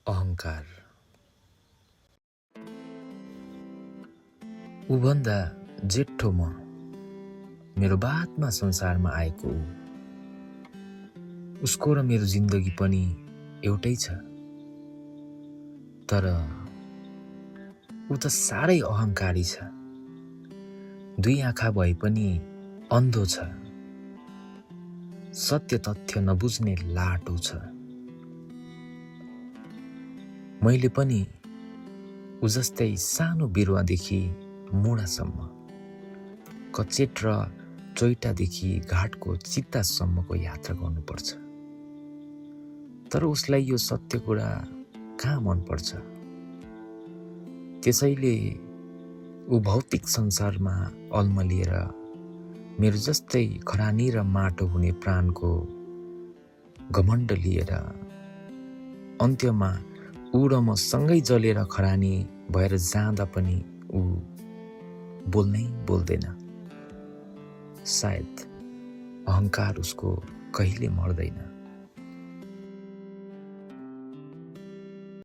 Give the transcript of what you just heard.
अहङ्कार। ऊभन्दा जेठो म, मेरो बादमा संसारमा आएको ऊ। उसको र मेरो जिन्दगी पनि एउटै छ, तर ऊ त साह्रै अहङ्कारी छ। दुई आँखा भए पनि अन्धो छ, सत्य तथ्य नबुझ्ने लाटो छ। मैले पनि ऊ जस्तै सानो बिरुवादेखि मुढासम्म, कचेट र चोइटादेखि घाटको चित्तासम्मको यात्रा गर्नुपर्छ। तर उसलाई यो सत्य कुरा कहाँ मन पर्छ। त्यसैले ऊ भौतिक संसारमा अल्मलिएर मेरो जस्तै खरानी र माटो हुने प्राणको घमण्ड लिएर अन्त्यमा ऊ र म सँगै जलेर खरानी भएर जाँदा पनि ऊ बोल्नै बोल्दैन। सायद अहङ्कार उसको कहिले मर्दैन।